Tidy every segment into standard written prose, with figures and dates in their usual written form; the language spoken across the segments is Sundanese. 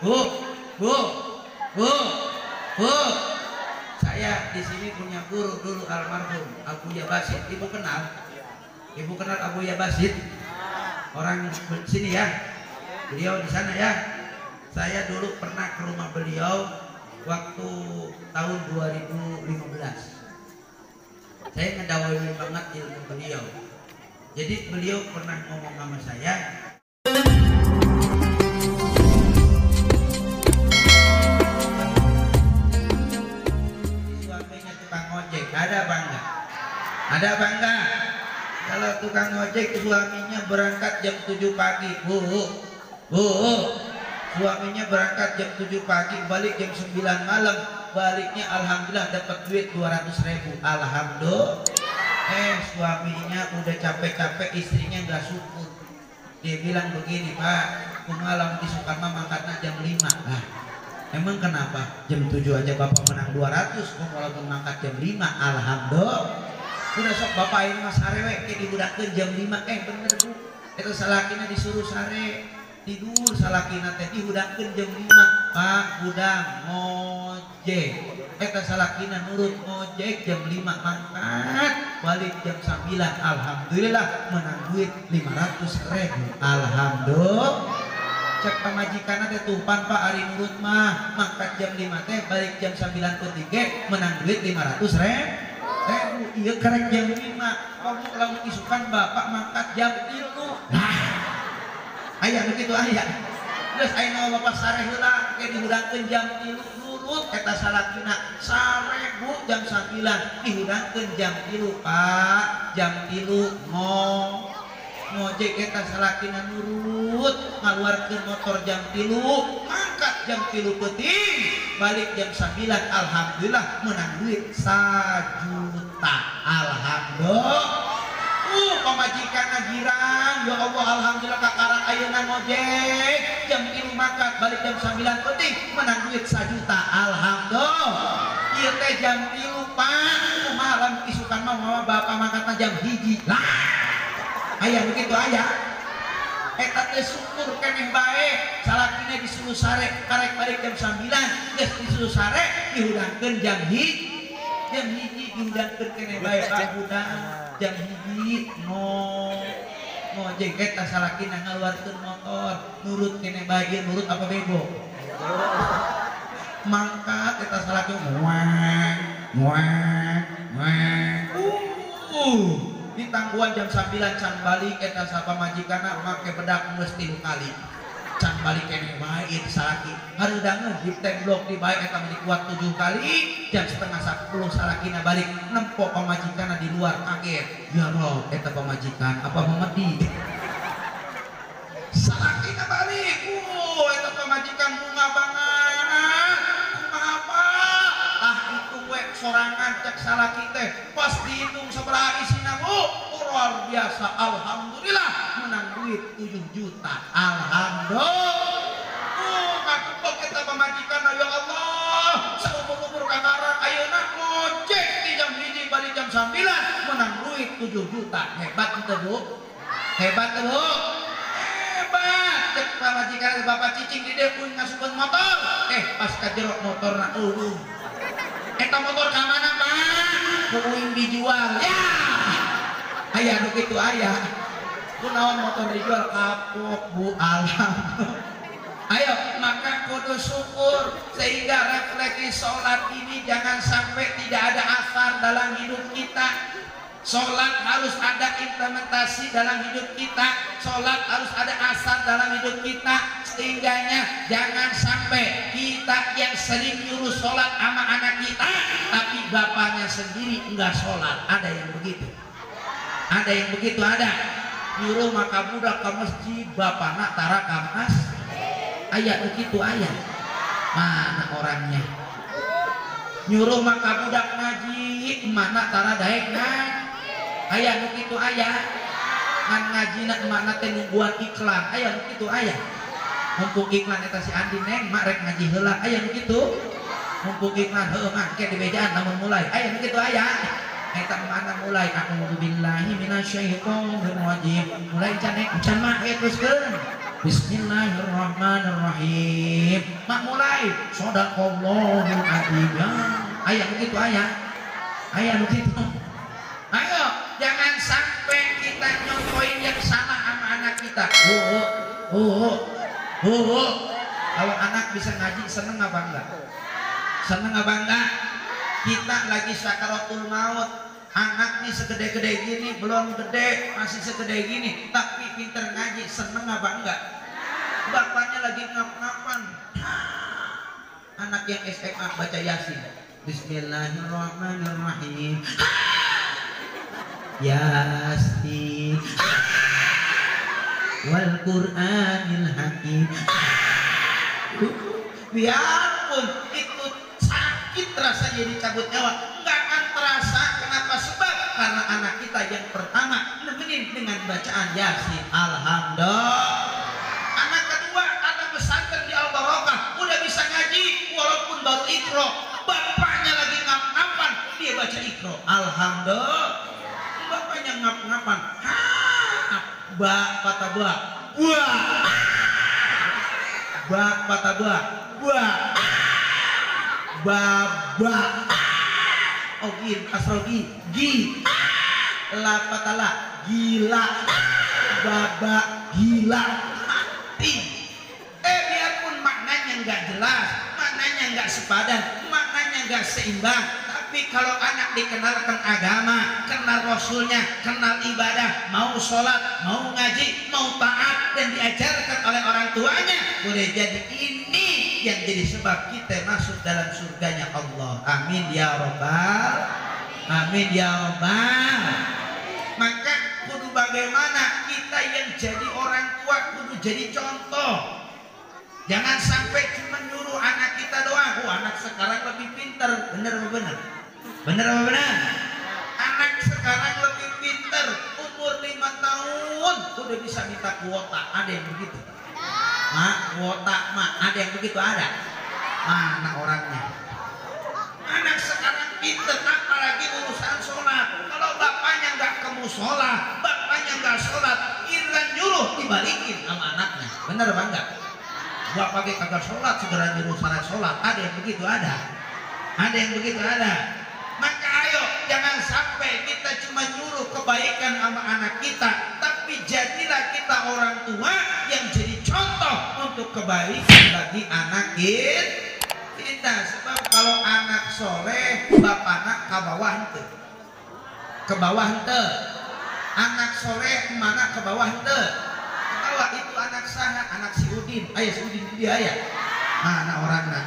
Bu, bu, bu, bu. Saya di sini punya guru dulu almarhum Abuya Basit. Ibu kenal? Ibu kenal Abuya Basit? Orang sini ya. Beliau di sana ya. Saya dulu pernah ke rumah beliau waktu tahun 2015. Saya ngedawain banget ilmu beliau. Jadi beliau pernah ngomong sama saya, suaminya tukang ojek, ada apa enggak? Ada apa enggak? Kalau tukang ojek suaminya berangkat jam 7 pagi, bu, bu, suaminya berangkat jam 7 pagi, balik jam 9 malam, baliknya alhamdulillah dapat duit 200.000, alhamdulillah. Suaminya udah capek-capek, istrinya nggak syukur. Dia bilang begini, Pak, malam di Soekarno mangkatnya jam 5. Nah, emang kenapa? Jam 7 aja bapak menang 200, kok walaupun mangkat jam 5, alhamdulillah. Udah sok bapak ini mas sare we, kayak dibudakkeun jam 5. Bener bu, itu salakina disuruh sare, tidur salakina teh dihudangkeun jam 5. Pak, hudang ngojek. Eta salakina nurut ngojek jam 5 mangkat, balik jam 9, alhamdulillah menang duit 500.000, alhamdulillah. Cek pamajikanna teh tupan Pak ari nurut mah, mangkat jam 5 teh balik jam 9 peuting menang duit 500.000. Ieu karek jam 5, kamu lamun isukan bapak mangkat jam 3. Nah, aya nu kitu aya. Geus ayeuna bapak sare heula ke dihudangkeun jam 3 nurut eta salakina sare bu jam 9 dihudangkeun jam 3 Pak, jam 3 ngojek eta salakina nurut ngaluarkeun motor jam 3 mangkat jam 3 peuting balik jam 9, alhamdulillah menang duit 1 juta, alhamdulillah. Pamajikanna girang, ya Allah alhamdulillah kakarak ayeuna ngojek jam 3 mangkat balik jam 9 peuting menang duit 1 juta, alhamdulillah. Ieu teh jam 3 Pak, kumaha lamun isukan mah mama bapak mangkatna jam 1 lah. Aya begitu aya. Eta teh syukur keneh bae, salakina disuruh sare karek balik jam 9, geus disuruh sare dihudangkeun jam 1. Jam 1 dihudangkeun keneh bae Pak hudang jam 1 ngojek eta salakina ngaluarkeun motor nurut keneh bae, nurut apa bego? Mangkat eta salakina muang muang muang. Ditangguhan jam 9 can balik eta pamajikanna make bedak geus 3 kali. Can balik keneh bae ieu salaki. Hareudangeun di blok di bae eta meni kuat 7 kali, jam 9:30 salakina balik nempo pamajikanna di luar kaget. Ya Rob, eta pamajikan apa memedi? Salakina balik. Eta pamajikan bunga banget. Kumaha Pak? Ah itu we sorangan cek salaki teh. Pas dihitung sabaraha isina bu, luar biasa, alhamdulillah menang duit 7 juta, alhamdulillah. Kakepok eta pamajikan, ya Allah, saumur-umur kakarak ayeuna ngojek di jam 1 balik jam 9 menang duit 7 juta. Hebat teu bu? Hebat teu bu? Hebat. Cek pamajikan bapak cicing di dieu pun ngasukeun motor, pas ka jero motorna eueuh. Eta motor ka mana Pak? Ku uing dijual. Ya. Aya nu kitu aya. Kunaon motor dijual kapok bu, alhamdulillah. Ayo, maka kudu syukur sehingga refleksi sholat ini jangan sampai tidak ada asar dalam hidup kita. Sholat harus ada implementasi dalam hidup kita. Sholat harus ada asar dalam hidup kita. Sehingganya jangan sampai kita yang sering nyuruh sholat sama anak kita, tapi bapaknya sendiri enggak sholat. Ada yang begitu? Ada yang begitu ada. Nyuruh maka budak ke masjid, bapakna tara ka mas. Aya begitu aya. Mana orangnya? Nyuruh maka budak ngaji, mana tara daek ngaji. Aya nu kitu aya. Ngan ngajina emakna teh nungguan iklan. Aya nu kitu aya. Mumpung iklan eta si Andi neng mak rek ngaji heula. Aya nu kitu. Mumpung iklan heueuh mah ke dibejaan lamun mulai. Aya nu kitu aya. Eta mana mulai a'udzubillahi minasyaitonir rajim. Mulai can can mah teruskeun. Bismillahirrahmanirrahim. Mak mulai shadaqallahul adzim. Aya begitu aya. Aya begitu. Ayo, jangan sampai kita nyontoin yang salah sama anak kita. Kalau anak bisa ngaji seneng apa enggak? Seneng apa enggak? Kita lagi sakaratul maut, anak nih segede-gede gini, belum gede, masih segede gini, tapi pinter ngaji, seneng apa enggak? Bapaknya lagi ngap-ngapan. Anak yang SMA baca Yasin. Bismillahirrahmanirrahim. Yasin wal Qur'anil Hakim. Biarpun itu sakit rasanya dicabut nyawa, nggak akan terasa. Kenapa? Sebab karena anak kita yang pertama nemenin dengan bacaan Yasin. Alhamdulillah. Anak kedua ada pesantren di Al-Barokah, udah bisa ngaji walaupun baru Iqra. Bapaknya lagi ngap-ngapan, dia baca Iqra. Alhamdulillah. Bapaknya ngap-ngapan, ba patah ba, ba, ba patah ba, ba, ba ba, ogin asrogi, gi, la patah la, gila, baba gila, mati. Biarpun maknanya nggak jelas, maknanya nggak sepadan, maknanya nggak seimbang. Tapi kalau anak dikenalkan agama, kenal rasulnya, kenal ibadah, mau sholat, mau ngaji, mau taat, dan diajarkan oleh orang tuanya, boleh jadi ini yang jadi sebab kita masuk dalam surganya Allah. Amin ya robbal, amin ya robbal. Maka kudu bagaimana kita yang jadi orang tua kudu jadi contoh. Jangan sampai cuma nyuruh anak kita doang. Oh, anak sekarang lebih pinter. Bener apa bener? Bener apa bener? Anak sekarang lebih pinter. Umur 5 tahun udah bisa minta kuota. Ada yang begitu? Mak, kuota mak. Ada yang begitu? Ada. Mana orangnya? Anak sekarang pinter, apalagi urusan sholat. Kalau bapaknya nggak ke musola, bapaknya nggak sholat, giliran nyuruh dibalikin sama anaknya. Bener apa enggak? Bapak pakai kagak sholat, segera nyuruh salat sholat. Ada yang begitu? Ada. Ada yang begitu? Ada. Maka ayo, jangan sampai kita cuma nyuruh kebaikan sama anak kita, tapi jadilah kita orang tua yang jadi contoh untuk kebaikan bagi anak kita. Sebab kalau anak soleh, bapakna ke bawah henteu, ke bawah henteu. Anak soleh mana ke bawah henteu. Kalau itu anak saha, anak si Udin, ayah si Udin dia ayah. Mana orangna?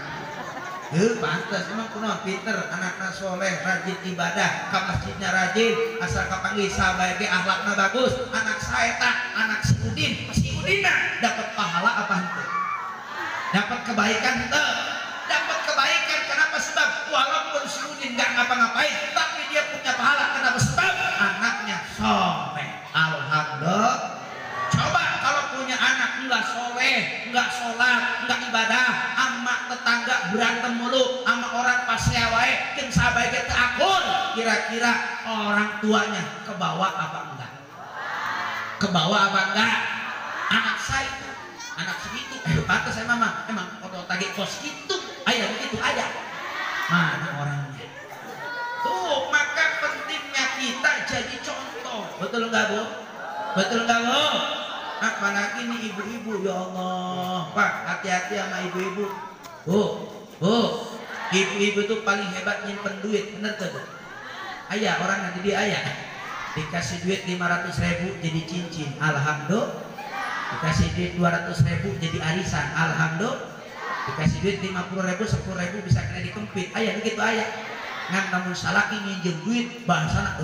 Pantes emang kuno pinter, anakna soleh, rajin ibadah, ke masjidnya rajin, asal kapanggih sabae ge akhlakna bagus. Anak saya tak, anak si Udin, si Udinna dapat pahala apa henteu? Dapat kebaikan henteu? Dapat kebaikan. Kenapa? Sebab walaupun si Udin nggak ngapa-ngapain, tapi dia punya pahala. Kenapa? Sebab anaknya soleh. Alhamdulillah. Coba kalau punya anak nggak soleh, nggak sholat, nggak ibadah, ama tetangga berantem mulu, ama orang pasea wae, jeung sabae ge teu akur, kira-kira orang tuanya kebawa apa enggak? Kebawa apa enggak? Anak saya itu, anak segitu, pantas saya mama, emang otot tagih kos gitu, ayah begitu ayah. Mana orangnya? Tuh, maka pentingnya kita jadi contoh. Betul enggak, Bu? Betul enggak, Bu? Apalagi nih ibu-ibu, ya Allah, Pak, hati-hati sama ibu-ibu. Bu, Bu, ibu-ibu tuh paling hebat nyimpen duit, bener tuh, Bu? Ayah, orang nanti dia ayah dikasih duit 500.000 jadi cincin, alhamdulillah. Dikasih duit 200.000 jadi arisan, alhamdulillah. Dikasih duit 50.000, 10.000 bisa kena dikempit, ayah begitu ayah. Ngan namun salaki nginjem duit bahasana,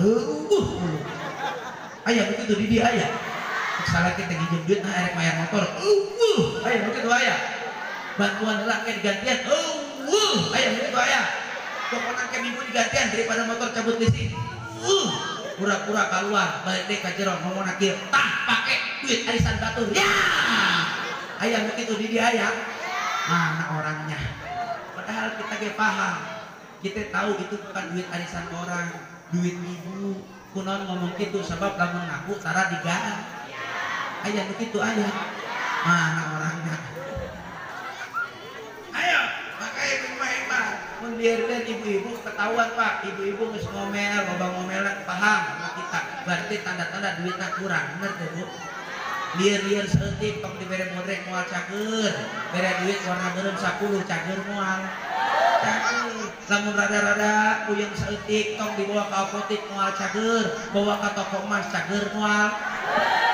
ayah begitu di dia ayah. Salah kita nginjem duit, nah erek bayar motor, ayah begitu ayah. Bantuan lah kayak digantian, ayah begitu ayah. Pokoknya kayak minggu digantian daripada motor cabut di sini, pura-pura keluar balik deh ke jero ngomong nakir, tah pakai duit arisan batur, ya ayah begitu di dia ayah. Mana orangnya? Padahal kita ge paham, kita tahu itu bukan duit arisan orang, duit ibu. Kunon ngomong gitu sebab lamun ngaku tara digaan. Ayah begitu ayah. Mana orangnya? Ayo, makanya ibu hebat. Mun lieur-lieur ibu-ibu ketahuan Pak, ibu-ibu geus ngomel, loba ngomelan paham sama kita. Berarti tanda-tanda duitnya kurang, bener teh Bu? Lieur-lieur saeutik tong dibere modrek moal cager, bere duit warna beureum 10 cager moal. Cager. Lamun rada-rada puyeng saeutik tong dibawa ka apotik moal cager, bawa ka toko emas cager moal.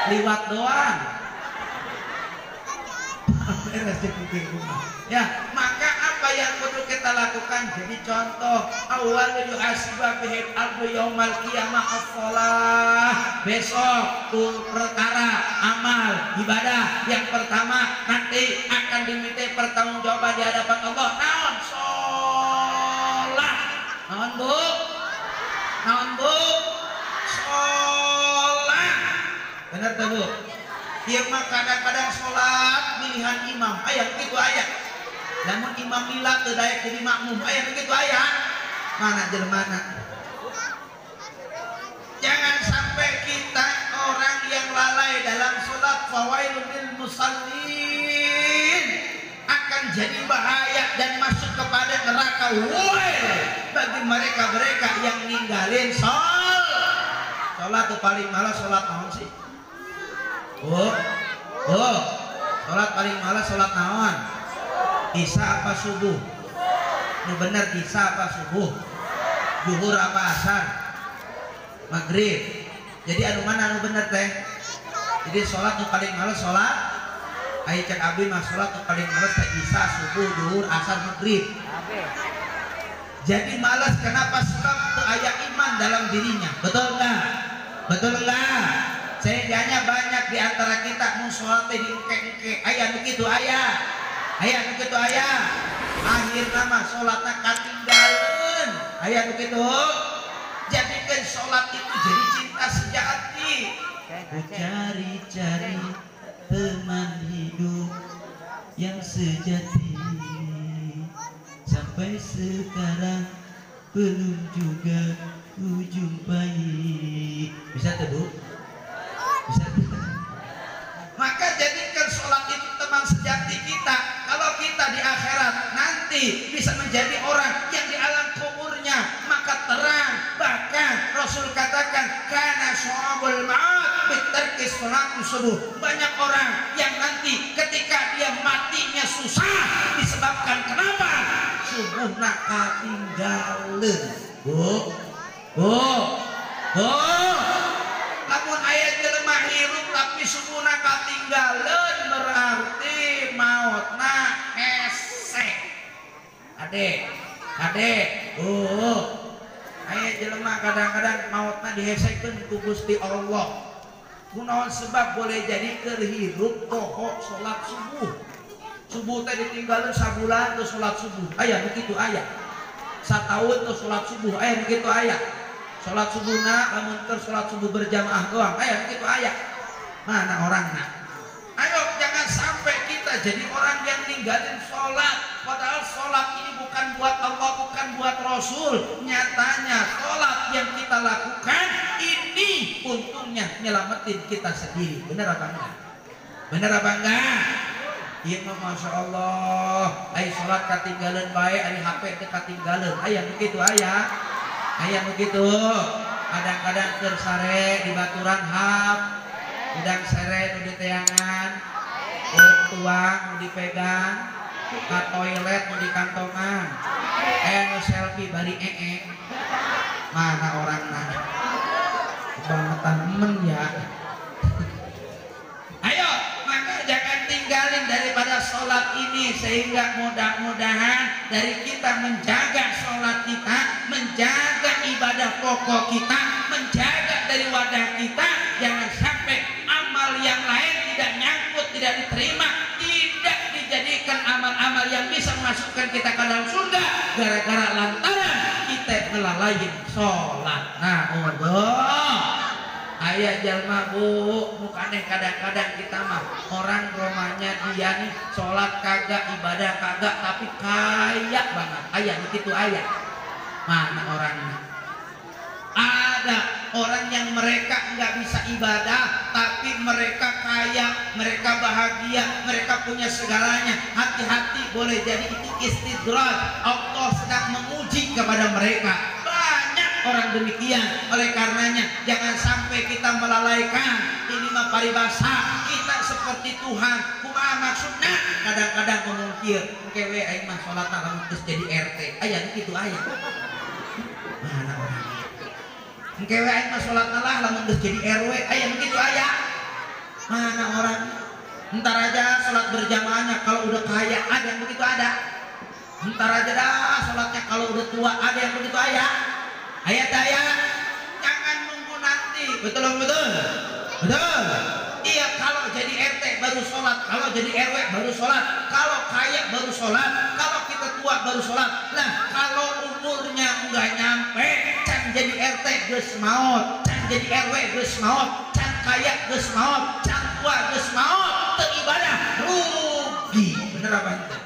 Liwat doang. Ya, maka apa yang perlu kita lakukan jadi contoh awal yuhasiba bihim ardu yaumal qiyamah as-shalah. Besok perkara amal ibadah yang pertama nanti akan diminta pertanggungjawaban di hadapan Allah. Naon? Sholat. Naon Bu? Naon Bu? Sholat. Benar tuh Bu? Dia mah kadang-kadang sholat pilihan imam, aya begitu aya. Namun imam lila teu daek jadi makmum, aya begitu aya. Mana jelema? Jangan sampai kita orang yang lalai dalam sholat, fawailul lil musallin, akan jadi bahaya dan masuk kepada neraka wail bagi mereka-mereka yang ninggalin sholat. Sholat tuh paling malas sholat naon sih? Oh, oh, sholat paling malas sholat naon? Isya apa subuh? Nu bener isya apa subuh? Zuhur apa asar? Maghrib. Jadi anu mana anu bener teh? Jadi sholat nu paling malas sholat. Ayo cek abi mah sholat nu paling malas teh isya, subuh, zuhur, asar, maghrib. Jadi malas kenapa? Sebab teu aya iman dalam dirinya. Betul enggak? Betul enggak? Sehingga banyak di antara kita mau sholat di engke-engke, aya nu kitu aya, aya nu kitu aya. Akhirna mah sholatna katinggaleun, aya nu kitu. Jadikan sholat itu jadi cinta sejati. Ku cari-cari teman hidup yang sejati, sampai sekarang belum juga ku jumpai. Bisa tuh Bu? Bisa. Maka jadikan sholat itu teman sejati kita. Kalau kita di akhirat nanti bisa menjadi orang yang di alam kuburnya maka terang. Bahkan Rasul katakan kana syu'abul ma'ad bitarki sholat subuh. Banyak orang yang nanti ketika dia matinya susah disebabkan kenapa? Subuhna katinggaleun. Bu, bu, bu. Lamun aya jelema hirup tapi subuhna katinggaleun berarti maotna hese. Ade, ade, aya jelema kadang-kadang maotna dihesekeun ku Gusti Allah. Kunaon sebab boleh jadi keur hirup poho salat subuh. Subuh teh ditinggalin sabulan teu salat subuh. Aya nu kitu aya. Sataun teu salat subuh, aya nu kitu aya. Salat subuhna lamun keur salat subuh berjamaah doang, aya nu kitu aya. Mana orangna? Ayo jangan sampai kita jadi orang yang ninggalin sholat. Padahal sholat ini bukan buat Allah, bukan buat Rasul. Nyatanya sholat yang kita lakukan ini untungnya nyelamatin kita sendiri. Bener apa enggak? Bener apa enggak? Iya mah Masya Allah. Ayo sholat katinggalan baik, ayo HP teh katinggalan. Aya begitu aya. Aya begitu. Kadang-kadang keur sare di baturan hap, udang sere nu diteangan, keur tuang nu dipegang, ka toilet nu dikantongan, nu selfie bari ee. Mana orangna? Kebangetan men ya. Ayo, maka jangan tinggalin daripada sholat ini, sehingga mudah-mudahan dari kita menjaga sholat kita, menjaga ibadah pokok kita, menjaga dari wadah kita, jangan sampai amal yang lain tidak nyangkut, tidak diterima, tidak dijadikan amal-amal yang bisa memasukkan kita ke dalam surga gara-gara lantaran kita melalaiin sholat. Nah, Allah. Ayah jalma bu, mukane kadang-kadang kita mah orang romanya dia nih sholat kagak, ibadah kagak, tapi kaya banget. Ayah begitu ayah. Mana orangnya? Ada Orang yang mereka nggak bisa ibadah, tapi mereka kaya, mereka bahagia, mereka punya segalanya. Hati-hati, boleh jadi itu istidraj. Allah sedang menguji kepada mereka. Banyak orang demikian. Oleh karenanya jangan sampai kita melalaikan. Ini mah paribasa, kita seperti Tuhan. Kumaha maksudna? Kadang-kadang ngomong kieu, engke we aing mah salat lamun geus jadi RT. Aya kitu aya. Mana orang? Engke we aing mah salat lah lamun geus jadi RW. Aya kitu aya. Mana orang? Entar aja salat berjamaahnya kalau udah kaya, ada yang begitu ada. Entar aja dah salatnya kalau udah tua, ada yang begitu aya. Ayat aya. Jangan nunggu nanti. Betul betul? Betul. Iya, kalau jadi RT baru sholat, kalau jadi RW baru sholat, kalau kaya baru sholat, kalau kita tua baru sholat. Nah, kalau umurnya nggak nyampe, can jadi RT geus maot, can jadi RW geus maot, can kaya geus maot, can tua geus maot, teu ibadah rugi. Bener apa henteu?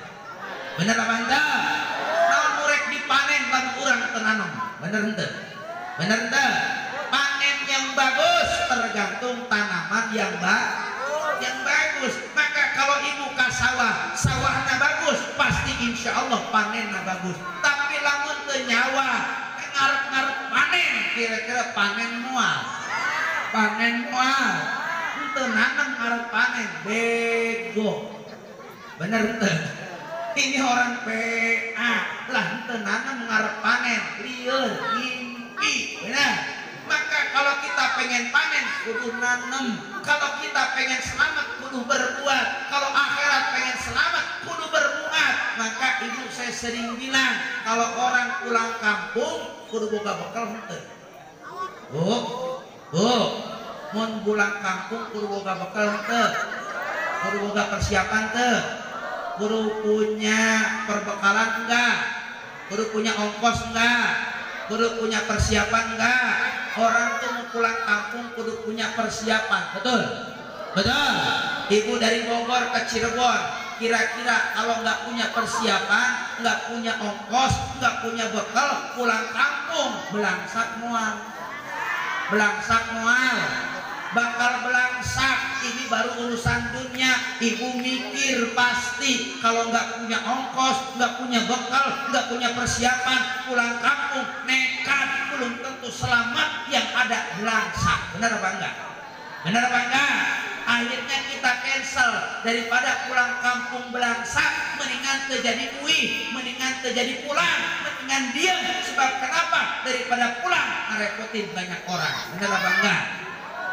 Bener apa henteu? Naon murek dipanen lamun urang teu nanem. Bener henteu? Bener henteu? Panen yang bagus tergantung tanaman yang bagus. Maka kalau ibu ka sawah, sawahna bagus, pasti insya Allah panenna bagus. Tapi lamun teu nyawa, ngarep-ngarep panen, kira-kira panen moal. Panen moal. Henteu nanam ngarep panen, bego. Bener henteu? Ini orang PA lah henteu nanam ngarep panen, lieur, ngimpi. Bener? Maka kalau kita pengen panen, kudu nanem. Kalau kita pengen selamat, kudu berbuat. Kalau akhirat pengen selamat, kudu berbuat. Maka ibu saya sering bilang, kalau orang pulang kampung, kudu boga bekal henteu. Bu, bu, mun pulang kampung kudu boga bekal henteu. Kudu boga persiapan teu. Kudu punya perbekalan enggak? Kudu punya ongkos enggak? Kudu punya persiapan enggak? Orang tuh mau pulang kampung kudu punya persiapan, betul? Betul. Ibu dari Bogor ke Cirebon, kira-kira kalau nggak punya persiapan, nggak punya ongkos, nggak punya bekal, pulang kampung belangsak mual, belangsak mual, bakal belangsak. Ini baru urusan dunia. Ibu mikir pasti kalau nggak punya ongkos, nggak punya bekal, nggak punya persiapan, pulang kampung nekat belum tentu selamat, yang ada belangsak. Benar apa enggak? Benar apa enggak? Akhirnya kita cancel. Daripada pulang kampung belangsak, mendingan terjadi uih, mendingan terjadi pulang, mendingan diam. Sebab kenapa? Daripada pulang ngerepotin banyak orang. Benar apa enggak?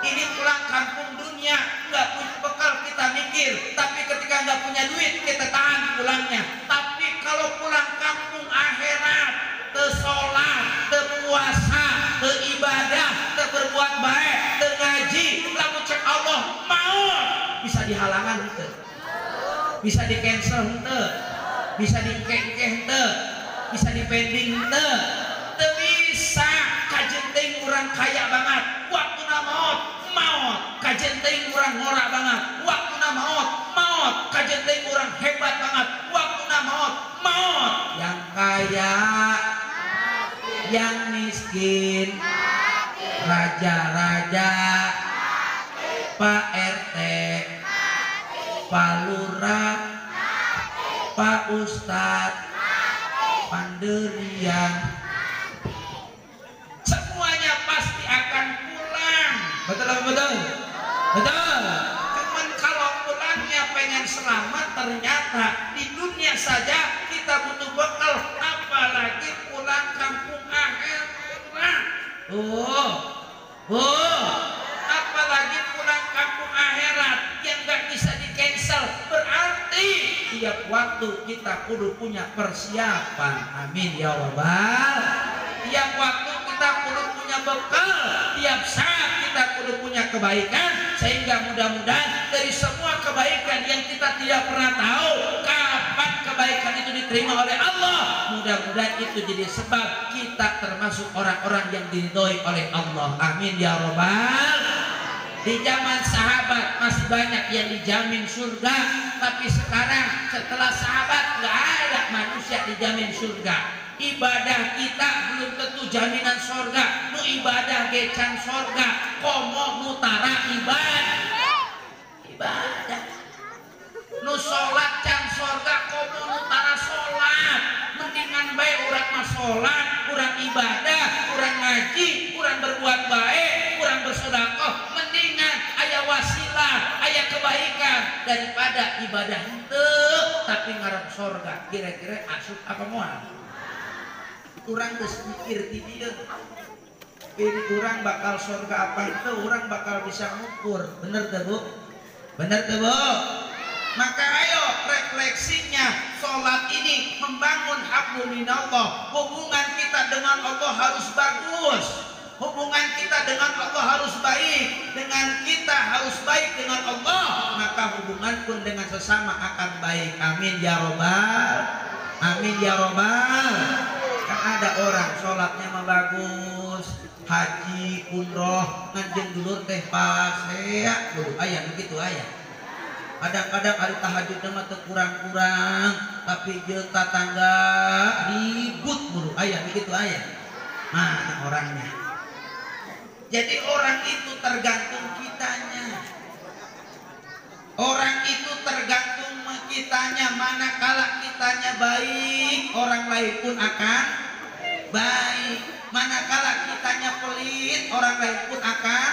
Ini pulang kampung dunia, nggak punya bekal kita mikir, tapi ketika nggak punya duit kita tahan pulangnya. Tapi kalau pulang kampung akhirat, tesolat, tepuasa, teibadah, terberbuat baik, tengaji, lalu cek Allah mau, bisa dihalangan henteu, bisa di cancel henteu, bisa dikengkeh henteu, bisa dipending henteu, teu bisa. Kajen teuing urang kaya banget, waktuna maot maot. Kajen teuing urang ngora banget, waktuna maot maot. Kajen teuing urang hebat banget, waktuna maot maot. Yang kaya, yang miskin, raja-raja, Pak RT, Pak Lurah, Pak Ustadz, Panderian, semuanya pasti akan pulang. Betul apa betul? Betul. Cuman kalau pulangnya pengen selamat, ternyata di dunia saja kita butuh bekal, apalagi pulang kampung akhirat. Oh, oh, apalagi pulang kampung akhirat yang nggak bisa di cancel. Berarti tiap waktu kita kudu punya persiapan. Amin ya rabbal. Tiap waktu kita kudu punya bekal, tiap saat kita kudu punya kebaikan, sehingga mudah-mudahan dari semua kebaikan yang kita tidak pernah tahu kapan kebaikan itu diterima oleh Allah, mudah-mudahan itu jadi sebab kita termasuk orang-orang yang diridhoi oleh Allah. Amin ya rabbal. Di zaman sahabat masih banyak yang dijamin surga, tapi sekarang setelah sahabat nggak ada manusia dijamin surga. Ibadah kita belum tentu jaminan sorga. Nu ibadah ge can sorga, komo nu tara ibadah. Ibadah. Nu sholat can sorga, komo nu tara sholat. Mendingan bae urang mah sholat, urang ibadah, urang ngaji, urang berbuat baik, urang bersedekah, mendingan aya wasilah, aya kebaikan daripada ibadah henteu tapi ngarep sorga. Kira-kira asup apa moal? Urang geus mikir di dieu. Pilih urang bakal sorga apa henteu, urang bakal bisa ngukur. Bener teu, Bu? Bener teu, Bu? Maka ayo refleksinya, sholat ini membangun hablum minallah. Hubungan kita dengan Allah harus bagus. Hubungan kita dengan Allah harus baik. Dengan kita harus baik dengan Allah, maka hubungan pun dengan sesama akan baik. Amin ya robbal. Amin ya robbal. Kan ada orang sholatnya mah bagus, haji, umroh, ngan dulur teh pasea, dulu aya begitu aya. Kadang-kadang ari tahajudna mah teu kurang-kurang, tapi jeung tatangga ribut mulu aya begitu aya. Mana orangnya? Jadi orang itu tergantung kitanya. Orang itu tergantung kitanya. Manakala kitanya baik, orang lain pun akan baik. Manakala kitanya pelit, orang lain pun akan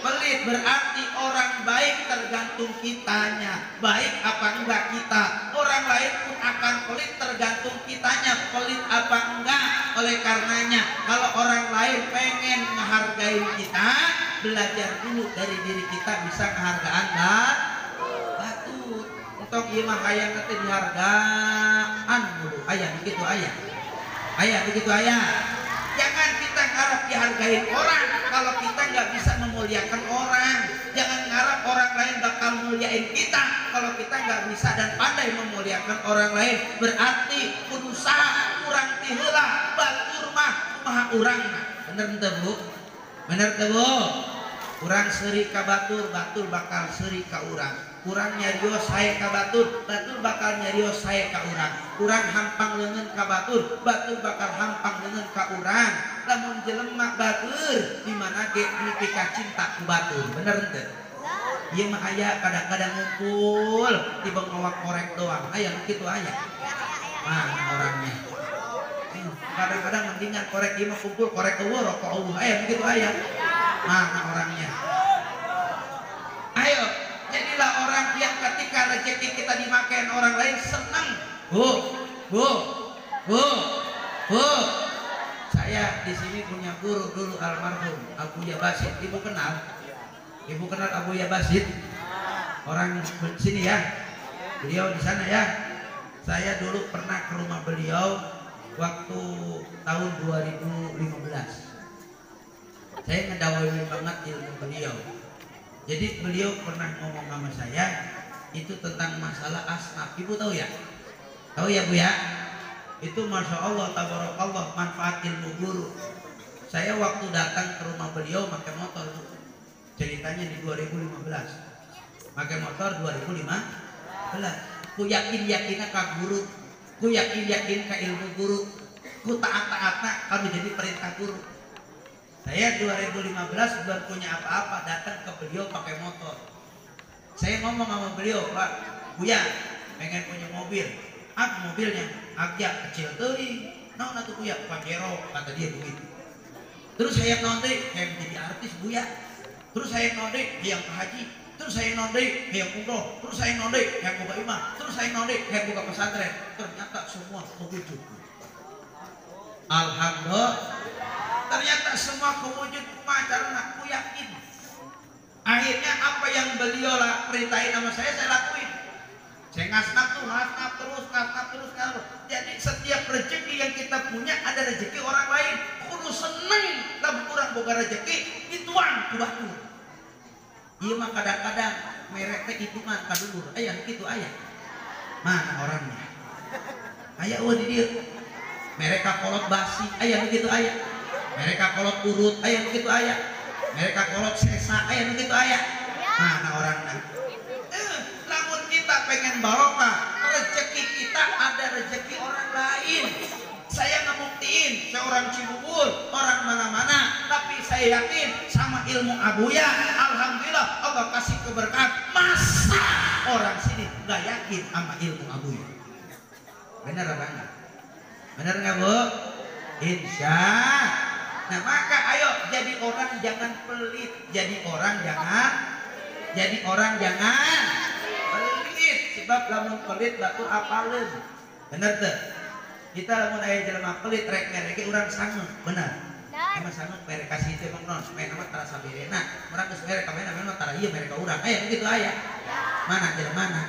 pelit. Berarti orang baik tergantung kitanya. Baik apa enggak kita. Orang lain pun akan pelit tergantung kitanya. Pelit apa enggak. Oleh karenanya kalau orang lain pengen menghargai kita, belajar dulu dari diri kita bisa kehargaan batur. Untuk ieu mah hayang teh dihargaan dulu. Aya begitu aya. Aya begitu aya. Jangan kita ngarap dihargain orang kalau kita nggak bisa memuliakan orang. Jangan ngarap orang lain bakal muliain kita kalau kita nggak bisa dan pandai memuliakan orang lain. Berarti kudu usaha kurang ti heula, batur mah kumaha urangna. Bener teu, Bu? Bener teu, Bu? Urang seuri ka batur, batur bakal seuri ka urang. Urang nyarios sae ka batur, batur bakal nyarios sae ka urang. Urang hampang leungeun ka batur, batur bakal hampang leungeun ka urang. Lamun jelema batur, di mana ge dipika cinta ku batur. Bener henteu? Ieu mah aya kadang-kadang ngumpul tiba ngawak korek doang. Aya nu kitu aya. Mana orangnya? Kadang-kadang mendingan korek ieu mah kumpul korek eueuh rokok eueuh. Aya nu kitu aya. Mana orangnya? Ayo, jadilah orang yang ketika rezeki kita dimakan orang lain senang. Bu, bu, bu, bu. Saya di sini punya guru dulu almarhum Abu Yabasid. Ibu kenal? Ibu kenal Abu Yabasid? Orang sini ya. Beliau di sana ya. Saya dulu pernah ke rumah beliau waktu tahun 2015. Saya ngedawain banget ilmu beliau. Jadi beliau pernah ngomong sama saya itu tentang masalah asnaf. Ibu tahu ya? Tahu ya, Bu ya? Itu masya Allah, tabarakallah, manfaat ilmu guru. Saya waktu datang ke rumah beliau pakai motor, Bu. Ceritanya di 2015. Pakai motor 2015. Ku yakin-yakinna ka guru, ku yakin-yakin ka ilmu guru, ku taat-taatna kalau jadi perintah guru. Saya 2015 belum punya apa-apa, datang ke beliau pakai motor. Saya ngomong sama beliau, Pak, Buya, pengen punya mobil. Ah, mobilnya agak kecil teuing. Naon atuh Buya? Pajero, kata dia begitu. Terus saya naon deui? Hayang jadi artis Buya. Terus saya naon deui? Hayang ke haji. Terus saya naon deui? Hayang umroh. Terus saya naon deui? Hayang boga imah. Terus saya naon deui? Hayang boga pesantren. Ternyata semua kewujud. Alhamdulillah. Ternyata semua kewujud kumaha carana? Ku yakin. Akhirnya apa yang beliau perintahin sama saya lakuin. Saya ngasnap tuh, ngasnap terus, ngasnap terus, ngasnap. Jadi setiap rezeki yang kita punya ada rezeki orang lain. Kudu seneng lamun urang boga rezeki dituang ku batur. Ieu mah kadang-kadang merek teh hitungan ka dulur. Aya kitu aya. Mana orangnya? Aya eueuh di dieu. Mereka kolot basi, aya begitu aya. Mereka kolot urut, aya begitu aya. Mereka kolot sesa, aya begitu aya. Mana orangnya? Lamun kita pengen barokah, rezeki kita ada rezeki orang lain. Saya saya yakin sama ilmu Abuya. Alhamdulillah Allah kasih keberkahan. Masa orang sini nggak yakin sama ilmu Abuya? Benar apa enggak? Benar nggak Bu? Insya. Nah maka ayo jadi orang jangan pelit, jadi orang jangan, jadi orang jangan pelit. Sebab lamun pelit batur apaleun. Bener tuh? Kita lamun aya jelema pelit rek mereke urang sangeut, bener. Emang sangeut mere kasih itu emang non, main nama tara saberena. Urang geus mere ka mana memang tara ieu mere ka urang. Aya kitu aya. Mana jelema mana?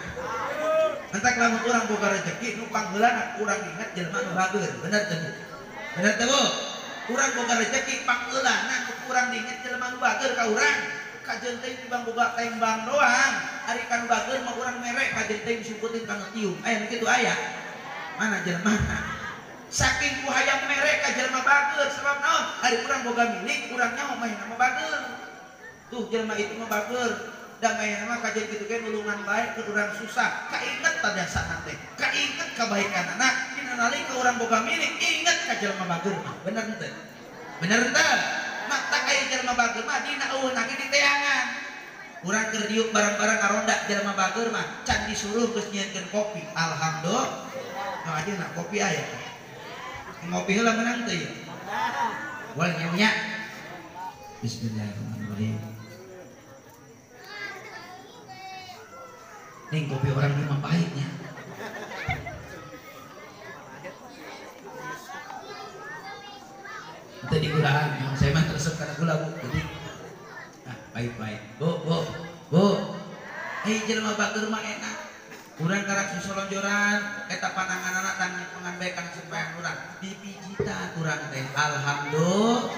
Entak lamun urang boga rezeki nu pangheulana urang inget jelema nu bager, bener teu? Bener teu Bu? Urang boga rezeki pangheulana nu kurang diinget jelema nu bager ka urang. Kajeun teh tibang boga tembang doang. Ari ka nu bager mah urang mere kajeun teh disumputin ka nu tiung. Aya nu kitu aya. Mana jelema? Saking ku hayang mere ka jelema bager sebab naon? Ari urang boga milik, urang nyaho mah nama bager. Tuh jelema itu mah bager. Da mah nama kajeun kitu ge nulungan bae ke urang susah. Kainget tadasana teh. Kainget kabaikanana dina nalika urang boga milik, inget ka jelema bager mah. Bener henteu? Bener henteu? Mata aya jelema bager mah dina eueuhna ge diteangan. Urang keur diuk barang-barang karonda jelema bager mah can disuruh geus nyieunkeun kopi. Alhamdulillah. Nah aja nak kopi aya. Ngopi heula menang teu ieu? Boleh nya. Bismillahirrahmanirrahim. Nih kopi orang ini mah pahitnya. Itu di gulaan, saya mah teresep karena gula Bu. Jadi ah pahit-pahit. Bu, bu, bu. Eh jelema bager mah enak. Urang karak susolonjoran, eta pananganana tangan pengan bae kana sembahyang urang. Dipijitan urang teh. Alhamdulillah.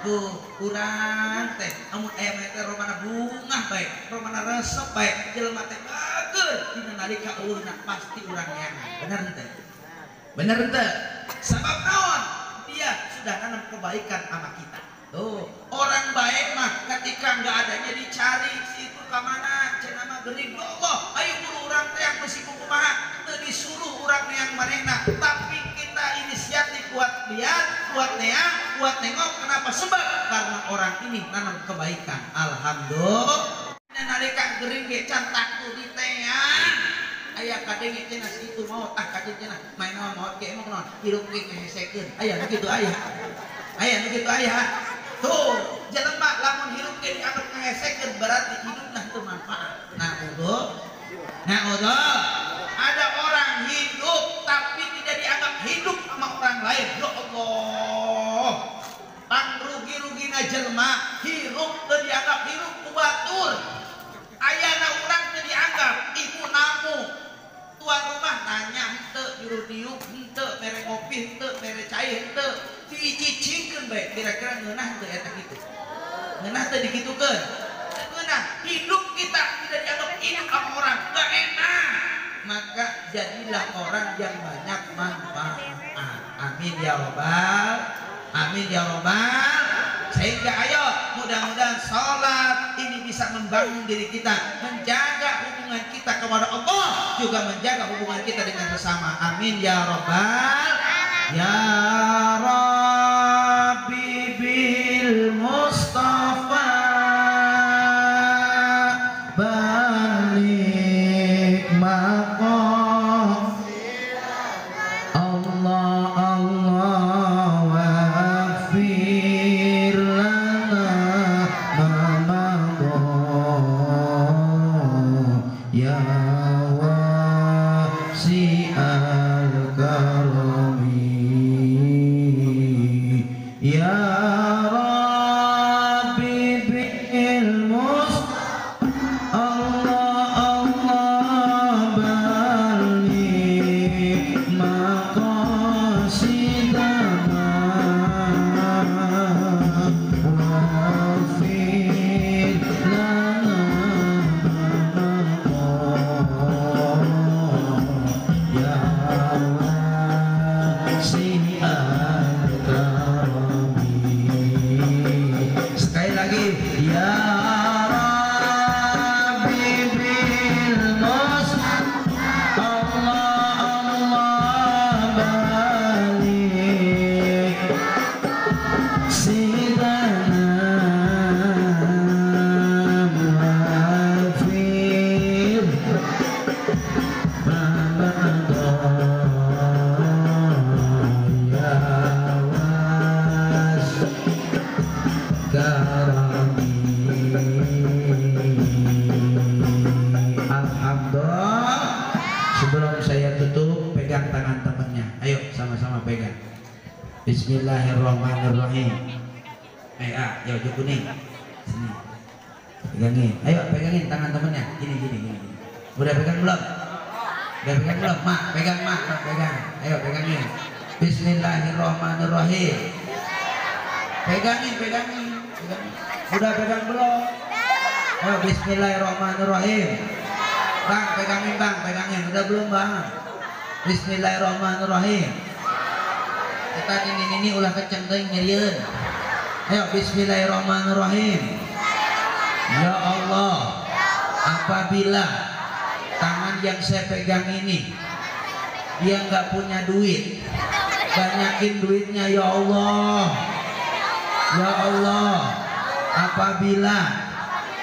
Tuh, urang teh amun aya mah teh romana bungah bae, romana resep bae, jelema teh bager dina nalika eueuhna pasti urang neangan. Bener henteu? Bener henteu? Sabab naon? Dia sudah nanam kebaikan sama kita. Tuh, orang baik mah ketika nggak adanya dicari si itu ka mana, cenah mah geuning. Allah, ayo buru urang teh yang besi kumaha, teu disuruh urang neang manehna, tapi kita inisiatif buat lihat, buat neang, buat nengok. Kenapa? Sebab karena orang ini nanam kebaikan. Alhamdulillah. Nalika gering ge can taktu diteang. Aya kadenge cenah si itu maot, ah kajeun cenah main mah maot ge emang naon, hirup ge ngehesekeun. Aya nu kitu aya. Aya nu kitu aya. Tuh, jelema lamun hirup ge dianggap ngehesekeun berarti hidupna teu manfaat. Nah, udah. Nah, udah. Ada orang hidup tapi tidak dianggap hidup sama orang lain. Ya Allah. Pangrugi-rugina jelema hirup teu dianggap hirup ku batur. Ayana urang teu dianggap ibu namu. Tuan rumah nanya henteu, juru diuk henteu, mere ngopi henteu, mere cai henteu. Dicicingkeun bae kira-kira ngeunah teu eta kitu. Ngeunah teu dikitukeun. Ngeunah hidup kita tidak dianggap hidup sama orang, enggak enak. Maka jadilah orang yang banyak manfaat. Amin ya robbal, amin ya robbal. Sehingga ayo mudah-mudahan sholat ini bisa membangun diri kita, menjaga hubungan kita kepada Allah, juga menjaga hubungan kita dengan sesama. Amin ya robbal. Ya Rabbi bil Mustafa balik maqam Allah Allah waghfir lana ma madha ya wasi'al karami ya Rabbi bil Mustafa Allah Allah balik maqasidana waghfir lana ma madha Bismillahirrahmanirrahim. Ayo, ya baju kuning. Sini. Pegangin. Ayo pegangin tangan temennya. Gini gini gini. Udah pegang belum? Udah pegang belum? Mak, pegang mak, mak pegang. Ayo pegangin. Bismillahirrahmanirrahim. Pegangin, pegangin, pegangin. Udah pegang belum? Ayo bismillahirrahmanirrahim. Bang, pegangin bang, pegangin. Udah belum bang? Bismillahirrahmanirrahim. Kita ini ulah kenceng teuing nyerieun. Ayo bismillahirrahmanirrahim. Ya Allah, apabila tangan yang saya pegang ini dia nggak punya duit, banyakin duitnya ya Allah. Ya Allah, apabila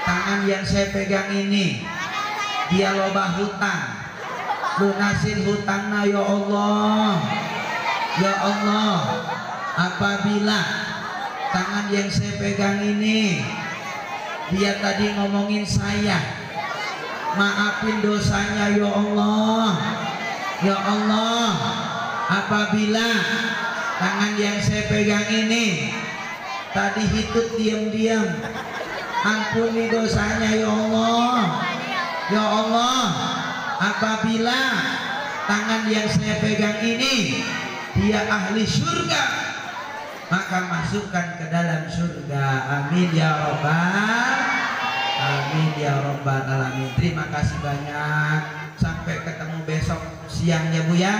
tangan yang saya pegang ini dia loba hutang, lunasin hutangnya ya Allah. Ya Allah, apabila tangan yang saya pegang ini dia tadi ngomongin saya, maafin dosanya ya Allah. Ya Allah, apabila tangan yang saya pegang ini tadi hitut diam-diam, ampuni dosanya ya Allah. Ya Allah, apabila tangan yang saya pegang ini dia ahli surga, maka masukkan ke dalam surga. Amin ya robbal, amin ya robbal alamin. Terima kasih banyak. Sampai ketemu besok siangnya Bu ya,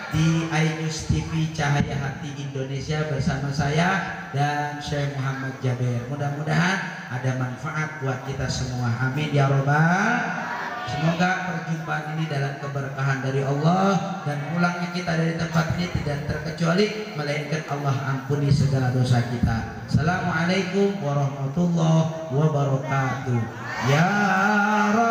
di iNews TV Cahaya Hati Indonesia bersama saya dan Syekh Muhammad Jaber. Mudah-mudahan ada manfaat buat kita semua. Amin ya robbal. Semoga perjumpaan ini dalam keberkahan dari Allah, dan pulangnya kita dari tempat ini tidak terkecuali melainkan Allah ampuni segala dosa kita. Assalamualaikum warahmatullahi wabarakatuh. Ya Rabb.